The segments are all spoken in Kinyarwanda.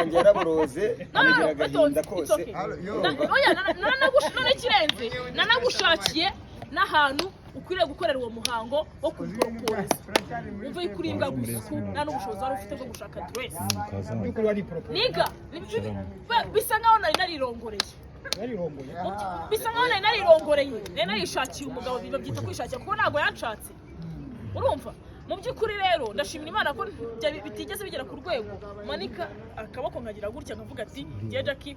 Wanjye yaraburoze, No, no, amugira no, agahinda it's kose. okay. Oya, none ikirenze, nanagushakiye n'ahantu ukwiriye gukorera uwo muhango wo kumuporoporeza. Umva yuko uri imbwa gusa, uku nta n'ubushobozi wari ufite bwo gushaka aderesi. By'ukuri wari propose. Niga bisa nkaho nari narirongoreye. Warirongoye. Bisa nkaho nari narirongoreye, nari narishakiye umugabo. Babyita kwishakira, kuko ntabwo yanshatse, urumva? Mu by'ukuri rero ndashimira Imana ko bitigeze bigera ku rwego manika akaboko nkagira gutya nkavuga ati: "Ngiye Jackie,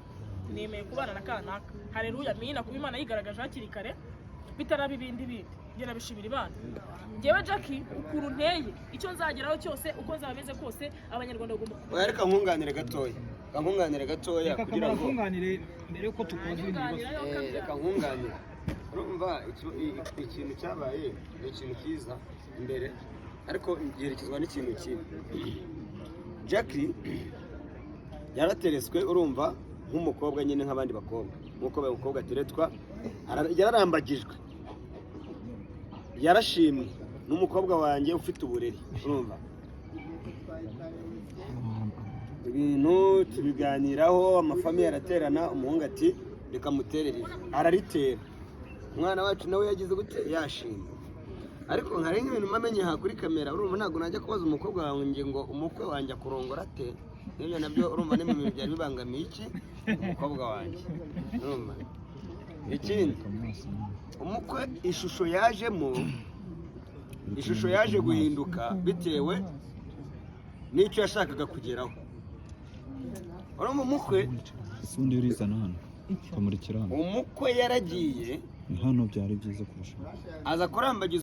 nemeye kubana na kanaka." Hareruya, mina kuba Imana yigaragaje hakiri kare bitaraba ibindi bindi. Njye nabishimira Imana. Ngewe Jackie, ukuntu nteye, icyo nzageraho cyose, uko nzaba meze kose, Abanyarwanda bagomba kumenya. Oya, reka nkunganire gatoya, reka nkunganire gatoya Reka kugira Kamara ngo nkunganire mbere yuko tukubaza ibindi bibazo. Reka nkunganire. Urumva, ikintu cyabaye ni ikintu cyiza imbere, ariko giherekezwa n'ikintu kibi. Jackie yarateretswe, urumva, nk'umukobwa nyine nk'abandi bakobwa, nk'uko umukobwa ateretwa. Yararambagijwe, yarashimwe n'umukobwa wanjye ufite uburere. Urumva, ibintu tubiganiraho, amafamiye araterana, umuhungu ati: "Reka muterere ivi." Araritera. Umwana wacu nawe yagize gute? Yashimye. Ariko nkari nk'ibintu mpamenye aha kuri kamera, urumva, ntabwo najya kubaza umukobwa wanjye ngo umukwe wanjye akurongora ate. N'ibyo nabyo, urumva, ni mu bintu byari bibangamiye iki umukobwa wanjye. Urumva, ikindi, umukwe ishusho yajemo, ishusho yaje guhinduka bitewe n'icyo yashakaga kugeraho. Urumva, umukwe Ubundi urizana hano ukamurikira hano. Umukwe yaragiye. Ni hano byari byiza kurushaho. Aza kurambagiza.